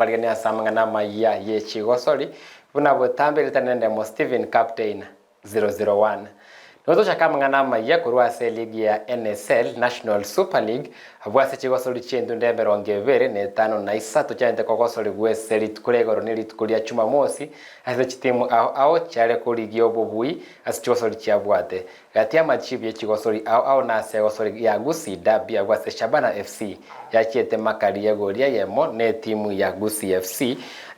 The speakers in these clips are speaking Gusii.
Ngokoarigania ase amang'ana amayia ye chigosori, buna botambe ritana nendemo Stephen Captain 001. Nigo tochake amang'ana amayia korwa ase eligi ya NSL, National Super League, abwo ase chigosori chi'entunda emerongo ebere na etano na isato chiarente kogosorigwa ase rituko ria igoro ne rituko ria Chumamosi ase chitimu ao ao chiare korigia obobui ase chigosori chiabwate. Gati y'amachibu ye chigosori ao ao nase egosori ya Gusii Derby agwo ase Shabana FC yachiete makari y'egori eyemo n'etimu ya Gusii FC.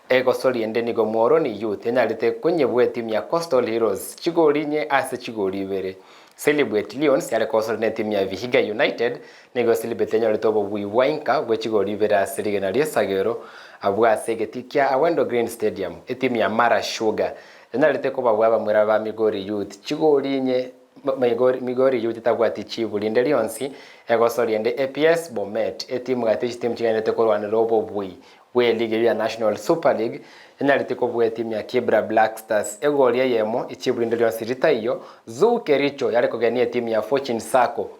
Egosori ende nigo Muhoroni Youth yanyarete konyebwa etimu ya Coastal Heroes chigori inye ase chigori ibere. Silibwet Lions yare kogosori n'etimu ya Vihiga United nigo Silibwet yanyorete obobui bwa inka bwe chigori ibere ase rigena ri'esagero abwo ase egetii kia Awendo Green Stadium. Etimu ya Mara Sugar Yanyarete kobabua abamura ba Migori Youth chigori inye Migori, Migori Youth etabwati chibu rinde rionsi, egosoria ende APS Bomet, etimu gati chitimu chigenderete korwanera obobui bwe ligi eyio ya National Super League, yanyarete kobua etimu ya Kibra Black Stars egori eyemo echibu rinde rionsi ritaiyo. Zoo Kericho yare kogenia etimu ya Fortune Sacco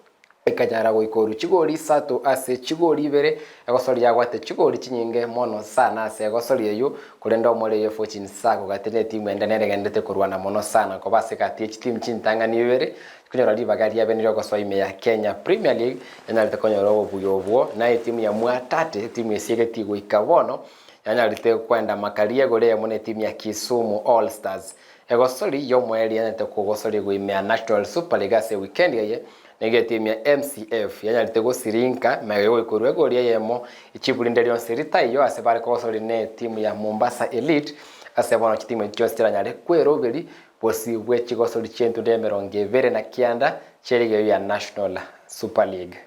Ekanyara goika oru chigori isato ase chigori ibere, egosori yagwate chigori chinyinge mono sana ase egosori eyio, korende omore eyio Fortune Sacco gati netimu ende nere egenderete korwana mono sana koba ase gati ye chitimu chintang'ani ibere chikonyora ribaga riabe niriogosoa ime ya Kenya Premier League yanyarete konyora obobuya obwo na etimu ya Mwatate etimu esiegeti goika bono yanyarete kwenda makari egori eyemo na etimu ya Kisumu All Stars. Egosori y'omoerio yanyarete kogosorigwa ime ya National Super League ase ewikendi eye, nigo etimu ya MCF yanyarete gosirinka magega y'ogoikorwa egori eyemo echibu rinde rionsi ritaiyo ase bare kogosoria ne etimu ya Mombasa Elite ase bono chitimu echi chionsi chiranyare kweroberi bosio bwe chigosori chi'entundo ya emerongo ebere na kianda chi'eligi eyio ya National Super League.